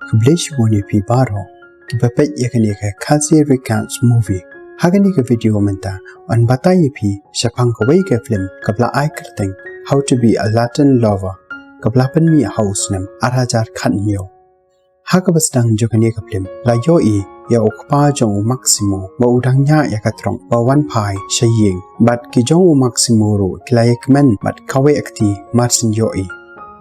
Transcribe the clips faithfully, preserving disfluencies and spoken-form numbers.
Khublei shibun ïa phi baroh kiba peit ïa kane ka Khasi Recaps Movie. Ha kane ka video mynta yn batai ïa phi shaphang kawei ka film kaba la ai kyrteng How to Be a Latin Lover, kaba la pynmih ha u snem ar hajar khathynñiew. Ha kaba sdang jong kane ka film la ïohi ïa u kpa jong u Maximo ba u dang ñiah ïa ka trok ba wan phai sha ïing, bad ki jong u Maximo ruh ki la ïakmen bad kawei ka kti mar syn ïohi.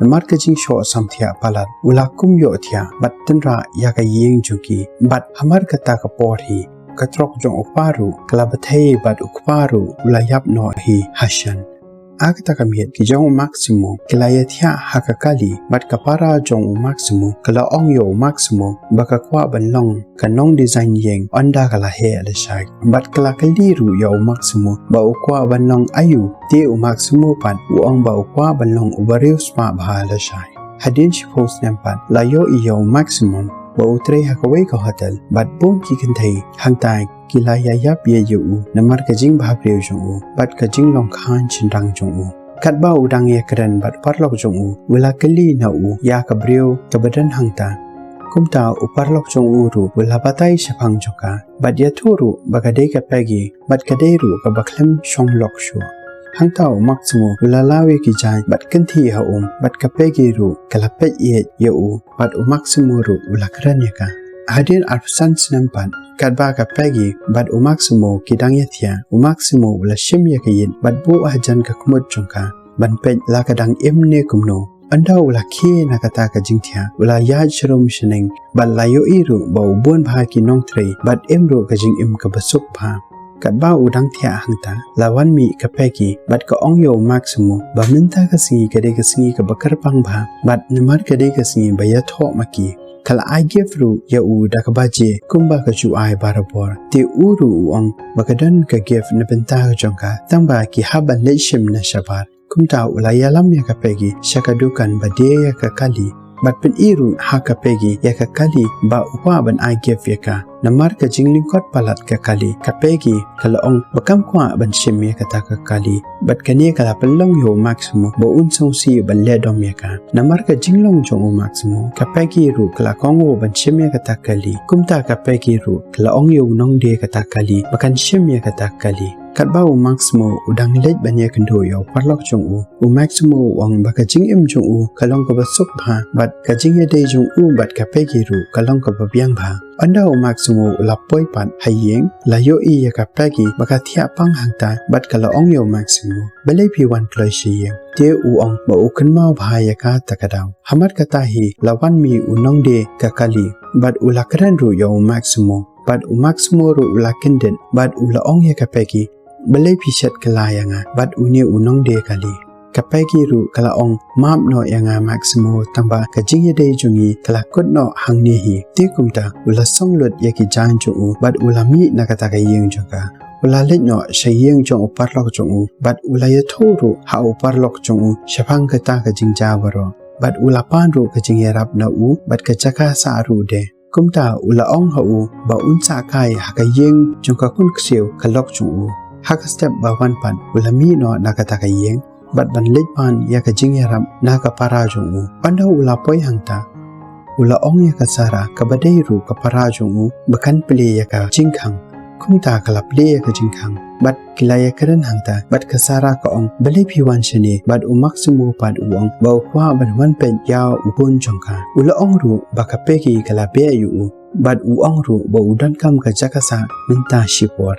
Namar ka jingshoh samthiah palat u la kum ïoh thiah bad tynrah ïa ka ïing jong ki, bad hamar kata ka por hi ka trok jong u kpa ruh ka la bthei bad u kpa ruh u la ïap noh hi ha shen. Ha kata ka miet ki jong u Maximo ki la ïathiah ha ka kali, bad ka para jong u Maximo ka la ong ïa u Maximo ba ka kwah ban long ka nong design ïing ynda ka la heh lashai, bad ka la kylli ruh ïa u Maximo ba u kwah ban long aïu. Te u Maximo pat u ong ba u kwah ban long u bariewspah bha lashai. Hadien shiphew snem pat la ïohi ïa u Maximo ba u trei ha kawei ka hotel, bad bun ki kynthei hangta ki la ïa ïap ïa u namar ka jingbhabriew jong u bad ka jinglong khlaiñ shynrang jong u. Katba u dang ïakren bad paralok jong u, u la kylli na u ïa ka briew kaba don hangta. Kumta u paralok jong u ruh u la batai shaphang jong ka bad ïathuh ruh ba ka dei ka Peggy bad ka dei ruh kaba khlem shong lok shuh. Hangta u Maximo u la law ïa ki jaiñ bad kynthih ha um, bad ka Peggy ruh ka la peit ïeit ïa u, bad u Maximo ruh u la kren ïa ka. Hadien arphew san snem pat, katba ka Peggy bad u Maximo ki dang ïathiah, u Maximo u la shim ïa ka ïit bad buh hajan ka khmut jong ka ban peit la ka dang im ne kumno. Ynda u la khie na kata ka jingthiah u la ïaid sharum shaneng bad la ïohi ruh ba u bun bha ki nongtrei bad im ruh ka jingim kaba suk bha. Katba u dang thiah hangta la wan mih ka Peggy bad ka ong ïa u Maximo ba mynta ka sngi ka dei ka sngi kaba kyrpang bha, bad namar ka dei ka sngi ba ïathoh ma ki. Ka la ai gift ruh ïa u da ka baje kumba ka ju ai barabor. Te u ruh u ong ba ka don ka gift na bynta ka jong ka, tangba ki hap ban leit shim na shabar. Kumta u la ïalam ïa ka Peggy sha ka dukan ba die ïa ka kali, bad pyni ruh ha ka Peggy ïa ka kali ba u kwah ban ai gift ïa ka. Namar ka jinglyngkot palat ka kali, ka Peggy ka la ong ba kam kwah ban shim ïa kata ka kali, bad kane ka la pynlong ïa u Maximo ba un sngewsih ban leh dom ïa ka. Namar ka jinglong jong u Maximo, ka Peggy ruh ka la kohnguh ban shim ïa kata ka kali. Kumta ka Peggy ruh ka la ong ïa u nongdie kata ka kali ba kan shim ïa kata ka kali. Katba u Maximo u dang leit ban ïakynduh ïa u paralok jong u, u Maximo u ong ba ka jingim jong u ka long kaba suk bha, bad ka jingïadei jong u bad ka Peggy ruh ka long kaba biang bha. Ynda u Maximo u la poi pat ha ïing, la ïohi ïa ka Peggy ba ka thiah pang hangta, bad ka la ong ïa u Maximo, balei phi wan kloi sha ïing? Te u ong ba u kynmaw bha ïa kata ka daw. Hamar kata hi la wan mih u nongdie ka kali, bad u la kren ruh ïa u Maximo, bad u Maximo ruh u la kyndit, bad u la ong ïa ka Peggy, balei phi shet kylla ïa nga bad une u nongdie kali? Ka Peggy ruh ka la ong, map noh ïa nga Maximo, tangba ka jingïadei jong ngi ka la kut noh hangne hi. Te kumta u la song lut ïa ki jaiñ jong u bad u la mih na kata ka ïing jong ka. U la leit noh sha ïing jong u paralok jong u bad u la ïathuh ruh ha u paralok jong u shaphang kata ka jingjia baroh. Bad u la pan ruh ka jingïarap na u bad ka jaka sah ruh de. Kumta u la ong ha u ba un sah kai ha ka ïing jong ka khun ksiew ka lok jong u. Ha ka step ba wan pat u la mih noh na kata ka ïing bad ban leit pan ïa ka jingïarap na ka para jong u. Ynda u la poi hangta, u la ong ïa ka Sarah kaba dei ruh ka para jong u ba kan plie ïa ka jingkhang. Kumta ka la plie ïa ka jingkhang bad ki la ïakren hangta, bad ka Sarah ka ong, balei phi wan shane? Bad u Maximo pat u ong ba u kwah ban wan peit ïa u khun jong ka. U la ong ruh ba ka Peggy ka la beh ïa u, bad u ong ruh ba u donkam ka jaka sah mynta shipor.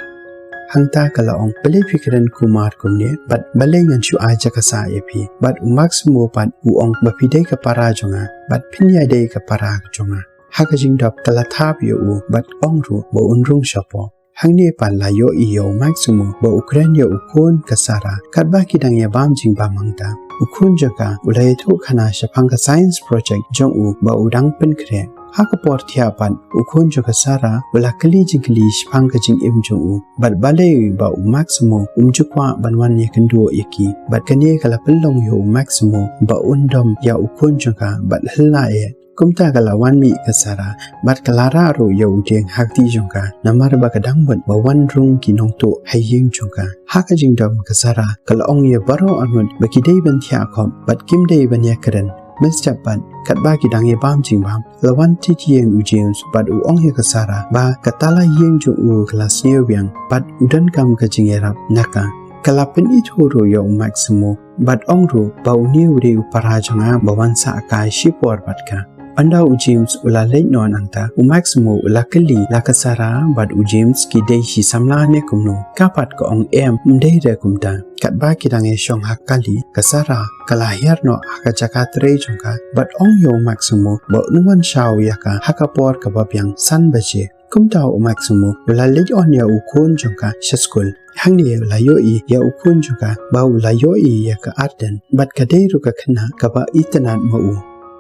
Hangta ka la ong, balei phi kren kumar kumne, bad balei ngan shu ai jaka sah ïa phi? Bad u Maximo pat u ong ba phi dei ka para jong nga bad phin ïadei ka para jong nga. Ha ka jingdap ka la thap ïa u bad ong ruh ba un rung shapoh. Hangne pat la ïohi ïa u Maximo ba u kren ïa u khun ka Sarah. Katba ki dang ïa bam jingbam hangta, u khun jong ka u la ïathuh khana shaphang ka science project jong u ba u dang pynkhreh. Ha ka por thiah pat, u khun jong ka Sarah u la kylli jingkylli shaphang ka jingim jong u bad balei ba u Maximo um ju kwah ban wan ïakynduh ïa ki. Bad kane ka la pynlong ïa u Maximo ba un dom ïa u khun jong ka bad hylla eh. Kumta ka la wan mih ka Sarah bad ka la rah ruh ïa u dieng ha kti jong ka, namar ba ka dang mut ba wan rung ki nongtuh ha ïing jong ka. Ha ka jingdom ka Sarah ka la ong ïa baroh arngut ba ki dei ban thiah khop bad kim dei ban ïakren. Mynstep pat, katba ki dang ïa bam jingbam, la wan tied ïing u James bad u ong ïa ka Sarah ba kata la ïing jong u ka la sniew biang bad u donkam ka jingïarap na ka. Ka la pynithuh ruh ïa u Maximo bad ong ruh ba une u dei u para jong nga ba wan sah kai shipor bad ka. Ynda u James u la leit noh nangta, u Maximo u la kylli la ka Sarah bad u James ki dei shi samla ne kumno. Ka pat ka ong em, ym dei re kumta. Katba ki dang ïa shong ha ka kali, ka Sarah ka la hiar noh ha ka jaka trei jong ka bad ong ïa u Maximo ba un wan shaw ïa ka ha ka por kaba biang san baje. Kumta u Maximo u la leit on ïa u khun jong ka sha skul. Hangne u la ïohi ïa u khun jong ka ba u la ïohi ïa ka Arden bad ka dei ruh ka khynnah kaba itynnad ma u.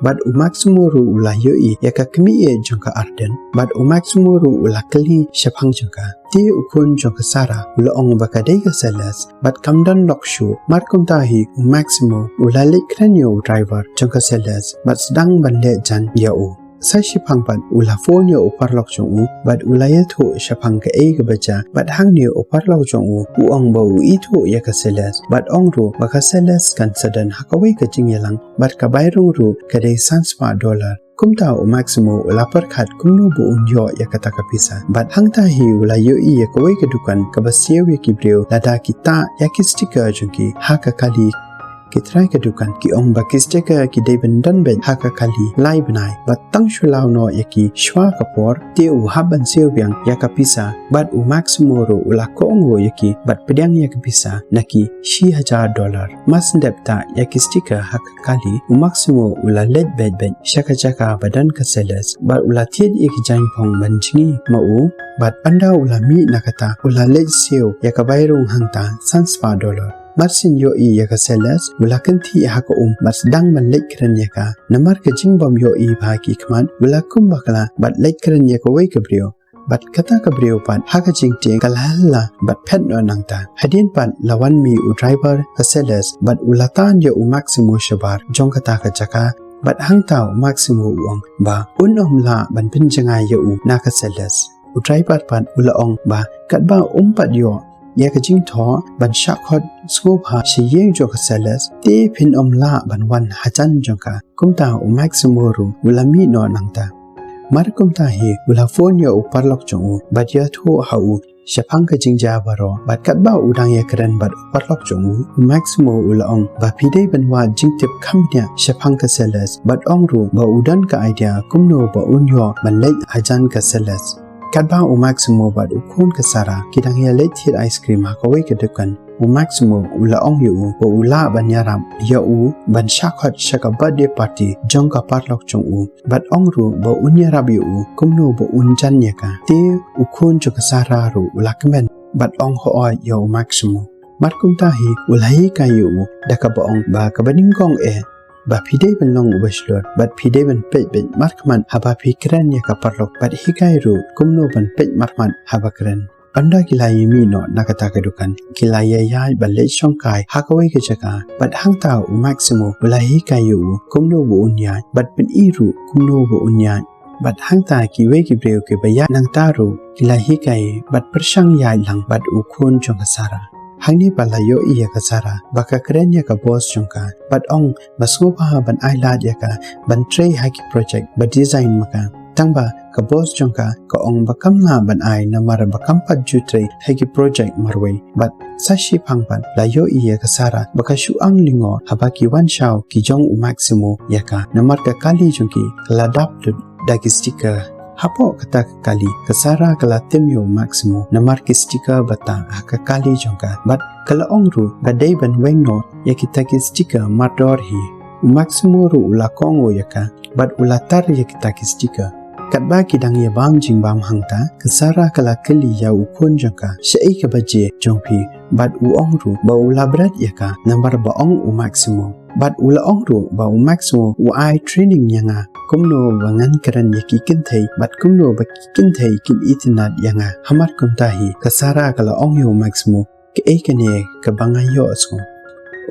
Bad u Maximo ruh u la ïohi ïa ka kmie jong ka Arden bad u Maximo ruh u la kylli shaphang jong ka. Te u khun jong ka Sarah u la ong ba ka dei ka Celeste bad kam don lok shuh. Mar kumta hi u Maximo u la leit kren ïa u driver jong ka Celeste bad sdang ban leh jan ïa u. Sa shiphang pat u la phone ïa u paralok jong u bad u la ïathuh shaphang kaei kaba jia bad hangne u paralok jong u u ong ba u ithuh ïa ka Celeste bad ong ruh ba ka Celeste kan sa don ha kawei ka jingïalang bad ka bai rung ruh ka dei san spah dollar. Kumta u Maximo u la pyrkhat kumno ba un ïoh ïa kata ka pisa. Bad hangta hi u la ïohi ïa kawei ka dukan kaba siew ïa ki briew lada ki tah ïa ki sticker jong ki ha ka kali. Ki trai ka dukan ki ong ba ki sticker ki dei ban don beit ha ka kali lai bnai bad tang shu law noh ïa ki shwa ka por. Te u hap ban siew biang ïa ka pisa bad u Maximo ruh u la kohnguh ïa ki bad pdiang ïa ka pisa na ki shi hajar dollar. Mar shu dep tah ïa ki sticker ha ka kali, u Maximo u la leit beit beit sha ka jaka ba don ka Celeste bad u la thied ïa ki jaiñphong ban jngi ma u. Bad ynda u la mih na kata u la leit siew ïa ka bai rung hangta san spah dollar. Mar shu ïohi ïa ka Celeste u la kynthih ha ka um bad sdang ban leit kren ïa ka. Namar ka jingbym ïohi bha ki khmat u la kum bakla bad leit kren ïa kawei ka briew. Bad kata ka briew pat ha ka jingtieng ka la hella bad phet noh nangta. Hadien pat la wan mih u driver ka Celeste bad u la tan ïa u Maximo shabar jong kata ka jaka. Bad hangta u Maximo u ong ba un ym lah ban pynjngai ïa u na ka Celeste. U driver pat u la ong ba katba um pat ïoh ïa ka jingthoh ban shah khot sngewbha sha ïing jong ka Celeste te phin ym lah ban wan hajan jong ka. Kumta u Maximo ruh u la mih noh nangta. Mar kumta hi u la phone ïa u paralok jong u bad ïathuh ha u shaphang ka jingjia baroh bad katba u dang ïa kren bad u paralok jong u, u Maximo u la ong ba phi dei ban wad jingtip kham bniah shaphang ka Celeste bad ong ruh ba u don ka idea kumno ba un ïoh ban leit hajan ka Celeste. Katba u Maximo bad u khun ka Sarah ki dang ïa leit thied ice cream ha kawei ka dukan, u Maximo u la ong ïa u ba u lah ban ïarap ïa u ban shah khot sha ka birthday party jong ka paralok jong u bad ong ruh ba un ïarap ïa u kumno ba un jan ïa ka. Te u khun jong ka Sarah ruh u la kmen bad ong hooid ïa u Maximo. Mar kumta hi u la hikai ïa u da kaba ong ba kaba nyngkong eh ba phi dei ban long uba shlur bad phi dei ban peit beit markhmat haba phi kren ïa ka paralok bad hikai ruh kumno ban peit markhmat haba kren. Ynda ki la ïa mih noh na kata ka dukan ki la ïa ïaid ban leit shong kai ha kawei ka jaka bad hangta u Maximo u la hikai ïa u kumno ba un ïaid bad pyni ruh kumno ba un ïaid. Bad hangta kiwei ki briew kiba ïaid nangta ruh ki la hikai bad pyrshang ïaid lang bad u khun jong ka Sarah. Hangne pat la ïohi ïa ka Sarah ba ka kren ïa ka boss jong ka bad ong ba sngewbha ban ai lad ïa ka ban trei ha ki project ba design ma ka. Tangba ka boss jong ka ka ong ba kam lah ban ai namar ba kam pat ju trei ha ki project marwei. Bad sa shiphang pat la ïohi ïa ka Sarah ba ka shu ang lyngngoh haba ki wan shaw ki jong u Maximo ïa ka namar ka kali jong ki ka la dap lut da ki sticker. Hapoh kata ka kali ka Sarah ka la tim ïa u Maximo namar ki sticker ba tah ha ka kali jong ka bad ka la ong ruh ba dei ban weng noh ïa kita ki sticker mardor hi. U Maximo ruh u la kohnguh ïa ka bad u la tar ïa kita ki sticker. Katba ki dang ïa bam jingbam hangta ka Sarah ka la kylli ïa u khun jong ka shaei kaba jia jong phi bad u ong ruh ba u la bret ïa ka namar ba ong u Maximo. Bad u la ong ruh ba u Maximo u ai training ïa nga kumno ba ngan kren ïa ki kynthei bad kumno ba ki kynthei kin itynnad ïa nga. Hamar kumta hi ka Sarah ka la ong ïa u Maximo kaei kane kaba nga ïohsngew.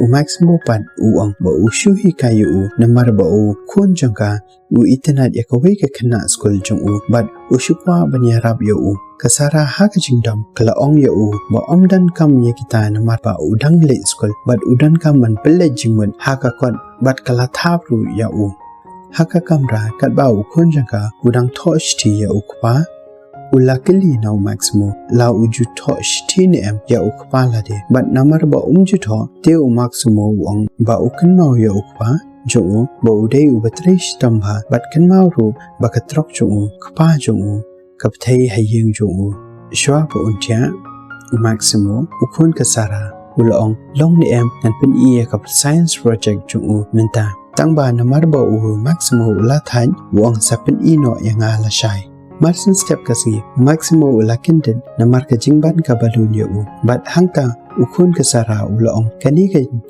U Maximo pat u ong ba u shu hikai ïa u namar ba u khun jong ka u itynnad ïa kawei ka khynnah skul jong u bad u shu kwah ban ïarap ïa u. Ka Sara ha ka jingdom ka la ong ïa u ba ym donkam ïa kita namar ba u dang leit skul bad u donkam ban pynleit jingmut ha ka kot bad ka la thap ruh ïa u. Ha ka kamra katba u khun jong ka u dang thoh shithi ïa u kpa, u la kylli na u Maximo la u ju thoh shithi ne em ïa u kpa lade bad namar ba um ju thoh te u Maximo u ong ba u kynmaw ïa u kpa jong u ba u dei uba trei shitom bha bad kynmaw ruh ba ka trok jong u kpa jong u ka pynthei ha ïing jong u. Shuwa ba un thiah u Maximo u khun ka Sara u la ong long ne em ngan pyni ïa ka science project jong u mynta. Tang ba namar ba u Maximo u la thait u ong sa pyni noh ïa nga lashai. Mar shen step ka sngi u Maximo u la kyndit namar ka jingban ka balloon ïa u bad hangta u khun ka Sara u la ong kane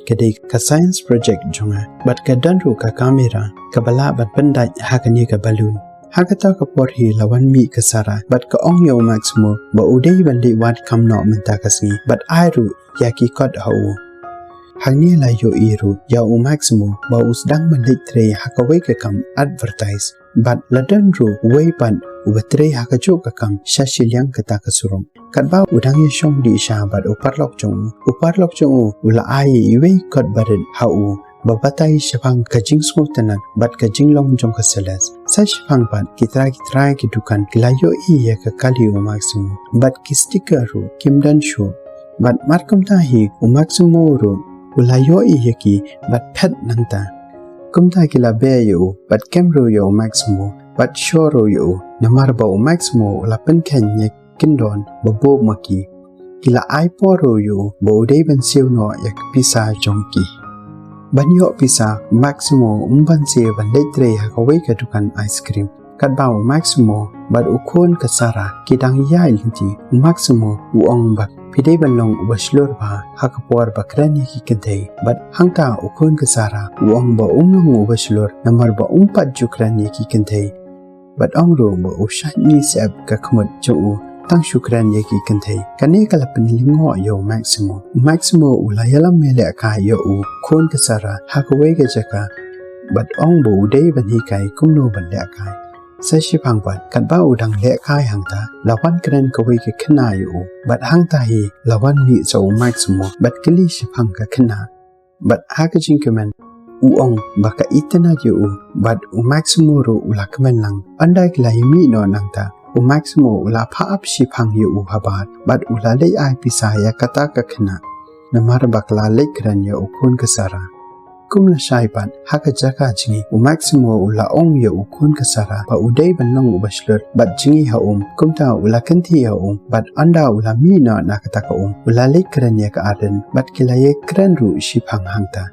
ka dei ka science project jong nga bad ka don ruh ka kamera kaba lah ban pyndait ha kane ka balloon. Ha kata ka por hi la wan mih ka Sara bad ka ong ïa u Maximo ba u dei ban leit wad kam noh mynta ka sngi bad ai ruh ïa ki kot ha u. Hangne la ïohi ruh ïa u Maximo ba u sdang ban leit trei ha kawei ka kam advertise bad la don ruh uwei pat uba trei ha kajuh ka kam sha shiliang kata ka surok. Katba u dang ïashong dih sha bad u paralok jong u, u paralok jong u u la ai iwei kot barit ha u ba batai shaphang ka jingsngewtynnat bad ka jinglong jong ka Celeste. Sa shaphang pat ki trai ki trai ki dukan ki la ïohi ïa ka kali u Maximo bad ki sticker ruh kim don shuh. Bad mar kumta hi u Maximo ruh u la ïohi ïa ki bad phet nangta. Kumta ki la beh ïa u bad kem ruh ïa u Maximo bad shor ruh ïa u namar ba u Maximo u la pynkheiñ ïa kyndon ba buh ma ki. Ki la ai por ruh ïa u ba u dei ban siew noh ïa ka pisa jong ki. Ban ïoh pisa u Maximo um banse ban leit trei ha kawei ka dukan ice cream. Katba u Maximo bad u khun ka Sara ki dang ïaid lynti u Maximo u ong ba phi dei ban long uba shlur bha ha ka por ba kren ïa ki kynthei bad hangta u khun ka Sara u ong ba um long uba shlur namar ba um pat ju kren ïa ki kynthei. Bad ong ruh ba u shait ni sep ka khmut jong u tang shu kren ïa ki kynthei. Kane ka la pynlyngngoh ïa u Maximo. U Maximo u la ïalam ïalehkai ïa u khun ka Sara ha kawei ka jaka bad ong ba u dei ban hikai kumno ban lehkai. Sa shiphang pat katba u dang lehkai hangta la wan kren kawei ka khynnah ïa u bad hangta hi la wan mih sa u Maximo bad kylli shiphang ka khynnah. Bad ha ka jingkmen u ong ba ka itynnad ïa u bad u Maximo ruh u la kmen lang. Ynda ki la ïa mih noh nangta u Maximo u la phah ap shiphang ïa u habar bad u la leit ai pisa ïa kata ka khynnah namar ba ka la leit kren ïa u khun ka Sara. Kum lashai pat ha ka jaka jngi u Maximo u la ong ïa u khun ka Sara ba u dei ban long uba shlur bad jngi ha um. Kumta u la kynthih ha um bad ynda u la mih noh na kata ka um u la leit kren ïa ka Arden bad ki la ïa kren ruh shiphang hangta.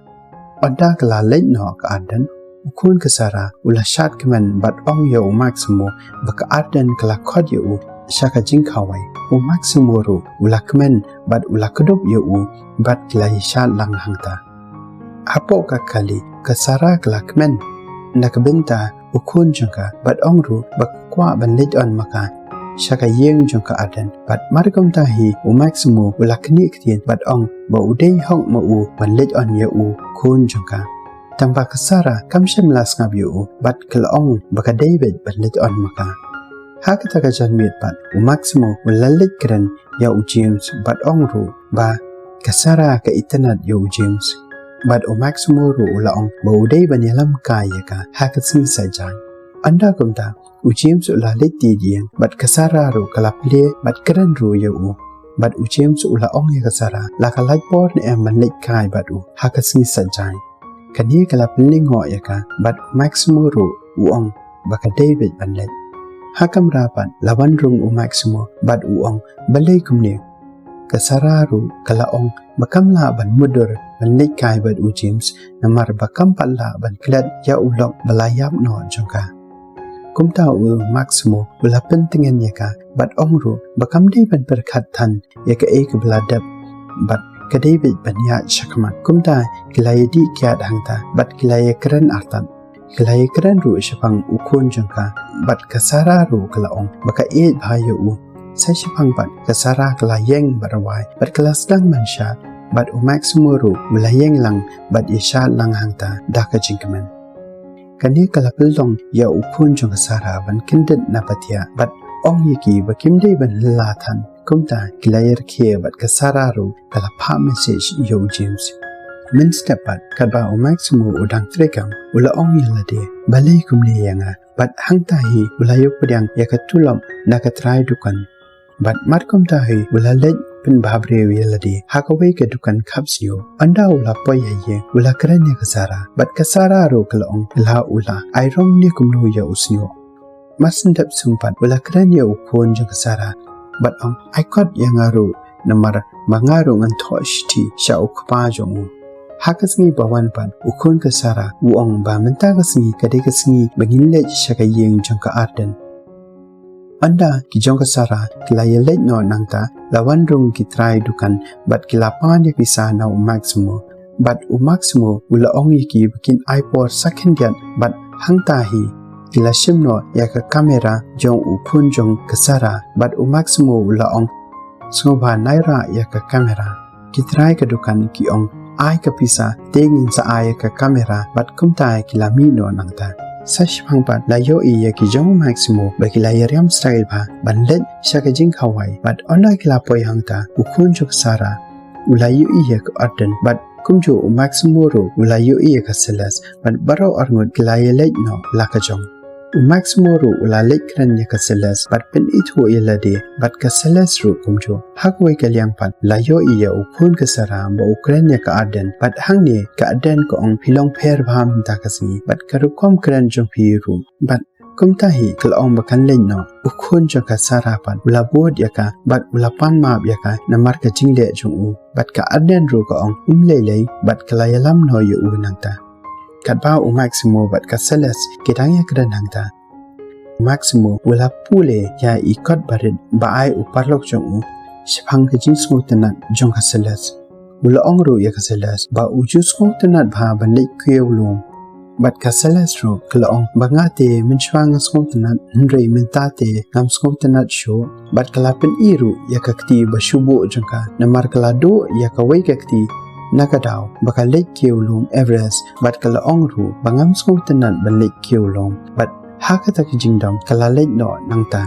Ynda ka la leit noh ka Arden u khun ka Sara u la shad kmen bad ong ïa u Maximo ba ka Arden ka la khot ïa u sha ka jingkhawai. U Maximo ruh u la kmen bad u la kdup ïa u bad ki la ïa shad lang hangta. Hapoh ka kali ka Sara ka la kmen na ka bynta u khun jong ka bad ong ruh ba ka kwah ban leit on ma ka sha ka ïing jong ka Arden. Bad mar kumta hi u Maximo u la knieh ktien bad ong ba u dei hok ma u ban leit on ïa u khun jong ka. Tangba ka Sara kam shym la sngap ïa u bad ka la ong ba ka dei beit ban leit on ma ka. Ha kata ka janmiet pat u Maximo u la leit kren ïa u James bad ong ruh ba ka Sara ka itynnad ïa u James. Bad u Maximo ruh u la ong ba u dei ban ïalam kai ïa ka ha ka sngi Saitjaiñ. Ynda kumta u James u la leit ti ïing bad ka Sara ruh ka la plie bad kren ruh ïa u. Bad u James u la ong ïa ka Sara la ka lait por ne em ban leit kai bad u ha ka sngi Saitjaiñ. Kane ka la pynlyngngoh ïa ka bad u Maximo ruh u ong ba ka dei beit ban leit. Ha kamra pat la wan rung u Maximo bad u ong balei kumne. Ka Sara ruh ka la ong ba kam lah ban mutdur ban leit kai bad u James namar ba kam pat lah ban klet ïa u lok ba la ïap noh jong ka. Kumta u Maximo u la pyntngen ïa ka bad ong ruh ba kam dei ban pyrkhat than ïa kaei kaba la dep bad ka dei beit ban ïaid shakhmat. Kumta ki la ïa dih kiad hangta bad ki la ïa kren artat. Ki la ïa kren ruh shaphang u khun jong ka bad ka Sara ruh ka la ong ba ka ïeit bha ïa u. Sa shaphang pat ka Sara ka la ïeng bad rwai bad ka la sdang ban shad. bad u Maximo ruh u la ïeng lang bad ïashad lang hangta da ka jingkmen. Kane ka la pynlong ïa u khun jong ka Sara ban kyndit na patiah bad ong ïa ki ba kim dei ban la than. Kumta ki la ïarkhie bad ka Sara ruh ka la phah message ïa u James. Mynstep pat katba u Maximo u dang treikam u la ong ïa lade, balei kumne ïa nga? Bad hangta hi u la ïoh pdiang ïa ka tulop na ka trai dukan. Bad markumta hi u la leit pynbhabriew ïa lade ha kawei ka dukan khap sniew. Ynda u la poi ha ïing u la kren ïa ka Sara bad ka Sara ruh ka la ong la u la ai rong ne kumno ïa u sniew. Mar shen dep sngewbha u la kren ïa u khun jong ka Sara bad ong, ai kot ïa nga ruh namar ba nga ruh ngan thoh shithi sha u kpa jong u. Ha ka sngi ba wan pat u khun ka Sara u ong ba mynta ka sngi ka dei ka sngi ba ngin leit sha ka ïing jong ka Arden. Ynda ki jong ka Sara ki la ïaleit noh nangta, la wan rung ki trai dukan bad ki la pan ïa ki pisa na u Maximo. Bad u Maximo u la ong ïa ki ba kin ai por sa khyndiat bad hangta hi ki la shim noh ïa ka kamera jong u khun jong ka Sara bad u Maximo u la ong, sngewbha nai rah ïa ka kamera. Ki trai ka dukan ki ong, ai ka pisa te ngin sa ai ïa ka kamera. Bad kumta ki la mih noh nangta. Sa shiphang pat la ïohi ïa ki jong u Maximo ba ki la ïariam style bha ban leit sha ka jingkhawai. Bad ynda ki la poi hangta u khun jong ka Sara u la ïohi ïa ka Arden bad kumjuh u Maximo ruh u la ïohi ïa ka Celeste bad baroh arngut ki la ïaleit noh la ka jong. U Maximo ruh u la leit kren ïa ka Celeste bad pynithuh ïa lade bad ka Celeste ruh kumjuh. Ha kawei ka liang pat la ïohi ïa u khun ka Sara ba u kren ïa ka Arden bad hangne ka Arden ka ong phi long pher bha mynta ka sngi bad ka rukom kren jong phi ruh. Bad kumta hi ka la ong ba kan leit noh. U khun jong ka Sara pat u la bud ïa ka bad u la pan map ïa ka namar ka jingleh jong u. Bad ka Arden ruh ka ong um lei lei bad ka la ïalam noh ïa u nangta. Katba u Maximo bad ka Celeste ki dang ïakren hangta, u Maximo u la pule ïa i kot barit ba ai u paralok jong u shaphang ka jingsngewtynnat jong ka Celeste. U la ong ruh ïa ka Celeste ba u ju sngewtynnat bha ban leit kiew lum. Bad ka Celeste ruh ka la ong ba nga te mynshuwa nga sngewtynnat hynrei mynta te ngam sngewtynnat shuh. Bad ka la pyni ruh ïa ka kti ba shu buh jong ka namar ka la duh ïa kawei ka kti na ka daw ba ka leit kiew lum Everest. Bad ka la ong ruh ba ngam sngewtynnat ban leit kiew lum. Bad ha kata ka jingdom ka la leit noh nangta.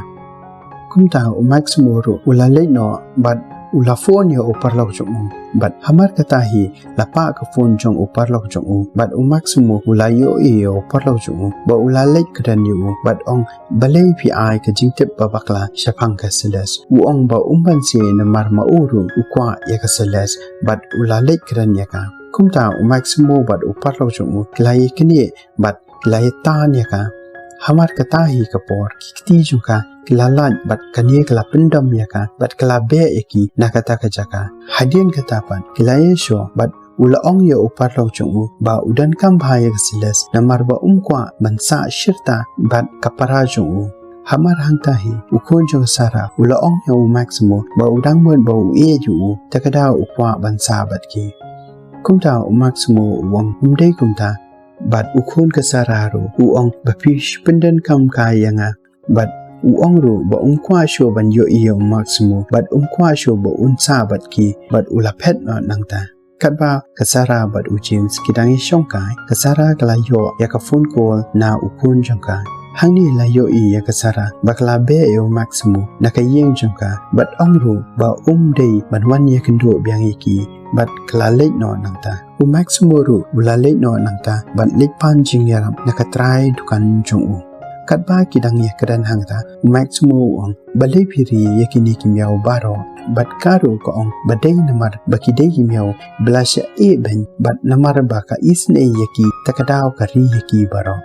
Kumta u Maximo ruh u la leit noh bad u la phone ïa u paralok jong u. Bad hamar kata hi la pah ka phone jong u paralok jong u bad u Maximo u la ïohi ïa u paralok jong u ba u la leit kren ïa u bad ong, balei phi ai ka jingtip ba bakla shaphang ka Celeste? U ong ba um banse namar ma u ruh u kwah ïa ka Celeste bad u la leit kren ïa ka. Kumta u Maximo bad u paralok jong u ki la ïaknieh bad ki la ïatan ïa ka. Hamar kata hi ka por ki kti jong ka ki la lait bad kane ka la pyndom ïa ka bad ka la beh ïa ki na kata ka jaka. Hadien kata pat ki la ïashoh bad u la ong ïa u paralok jong u ba u donkam bha ïa ka Celeste namar ba um kwah ban sah shirta bad ka para jong u. Hamar hangta hi u khun jong ka Sara u la ong ïa u Maximo ba u dang mut ba u ïeit ïa u, te ka daw u kwah ban sah bad ki. Kumta u Maximo u ong, um dei kumta. Bad u khun ka Sara ruh u ong ba phi shu pyndonkam kai ïa nga. Bad u ong ruh ba um kwah shuh ban ïohi ïa u Maximo bad um kwah shuh ba un sah bad ki. Bad u la phet noh nangta. Katba ka Sara bad u James ki dang ïashong kai, ka Sara ka la ïoh ïa ka phone call na u khun jong ka. Hangne la ïohi ïa ka Sara ba ka la beh ïa u Maximo na ka ïing jong ka bad ong ruh ba um dei ban wan ïakynduh biang ïa ki. Bad ka la leit noh nangta. U Maximo ruh u la leit noh nangta bad leit pan jingïarap na ka trai dukan jong u. Katba ki dang ïakren hangta, u Maximo u ong, balei phi ri ïa kine ki miaw baroh? Bad ka ruh ka ong ba dei namar ba ki dei ki miaw ba la shah ïeh beiñ bad namar ba ka isynei ïa ki, te ka daw ka ri ïa ki baroh.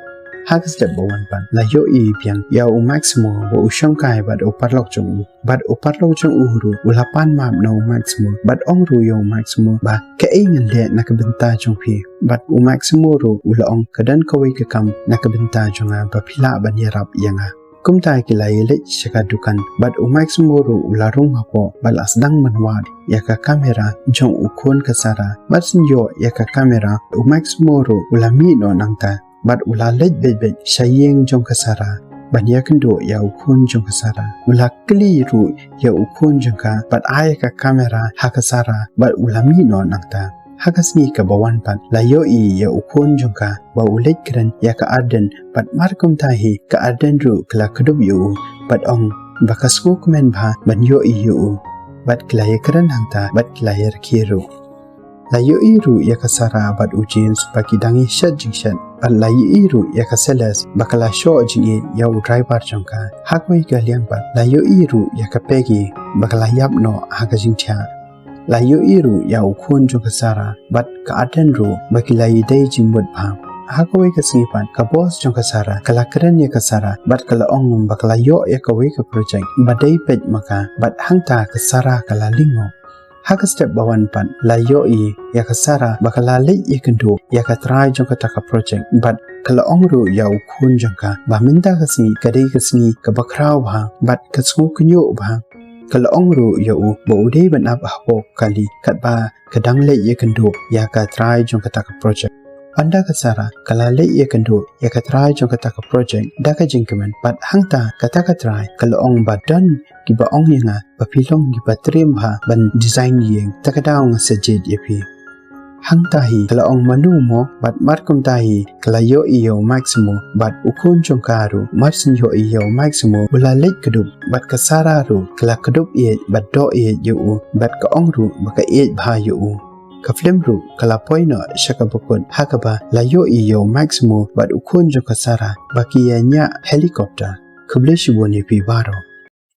Ha ka step ba wan pat la ïohi biang ïa u Maximo ba u shong kai bad u paralok jong u. Bad u paralok jong u ruh u la pan map na u Maximo bad ong ruh ïa u Maximo ba kaei ngan leh na ka bynta jong phi. Bad u Maximo ruh u la ong, ka don kawei ka kam na ka bynta jong nga ba phi lah ban ïarap ïa nga. Kumta ki la ïaleit sha ka dukan bad u Maximo ruh u la rung hapoh bad la sdang ban wad ïa ka kamera jong u khun ka Sara. Bad shen ïoh ïa ka kamera u Maximo ruh u la mih noh nangta. Bad u la leit beit beit sha ïing jong ka Sara. ban ïakynduh ïa u khun jong ka Sarah. U la kylli ruh ïa u khun jong ka bad ai ka kamera ha ka Sarah bad u la mih noh nangta. Ha ka sngi kaba wan pat la ïohi ïa u khun jong ka ba u leit kren ïa ka Arden bad mar kumta hi ka Arden ruh ka la kdup ïa u bad ong ba ka sngewkmen bha ban ïohi ïa u bad ka la ïakren hangta bad ka la ïarkhie ruh. La ïohi ruh ïa ka Sarah bad u James ba ki dang ïashet jingshet bad la ïohi ruh ïa ka Celeste ba ka la shoh jingïeit ïa u driver jong ka. Ha kawei ka liang pat la ïohi ruh ïa ka Peggy ba ka la ïap noh ha ka jingthiah. La ïohi ruh ïa u khun jong ka Sarah bad ka Arden ruh ba ki la ïadei jingmut bha. Ha kawei ka sngi pat ka boss jong ka Sarah ka la kren ïa ka Sarah bad ka la ong ba ka la ïoh ïa kawei ka project ba dei peit ma ka bad hangta ka Sarah ka la lyngngoh. Ha ka step ba wan pat la ïohi ïa ka Sarah ba ka la leit ïakynduh ïa ka trai jong kata ka project bad ka la ong ruh ïa u khun jong ka ba mynta ka sngi ka dei ka sngi kaba khraw bha bad ka sngewkynnoh bha. Ka la ong ruh ïa u ba u dei ban ap hapoh kali katba ka dang leit ïakynduh ïa ka trai jong kata ka project. Ynda ka Sarah ka la leit ïakynduh ïa ka trai jong kata ka project da ka jingkmen bad hangta kata ka trai ka la ong ba don kiba ong ïa nga ba phi long kiba triem bha ban design ïing, ta ka daw nga sa jied ïa phi. Hangta hi ka la ong mano mo bad mar kumta hi ka la ïohi ïa u Maximo bad u khun jong ka ruh mar syn ïohi ïa u Maximo u la leit kdup bad ka Sarah ruh ka la kdup ïeit bad doh ïeit ïa u bad ka ong ruh ba ka ïeit bha ïa u. Ka film ruh ka la poi noh sha kaba kut ha kaba la ïohi ïa u Maximo bad u khun jong ka Sarah ba ki ïa ñiah helicopter. Khublei shibun ïa phi baroh.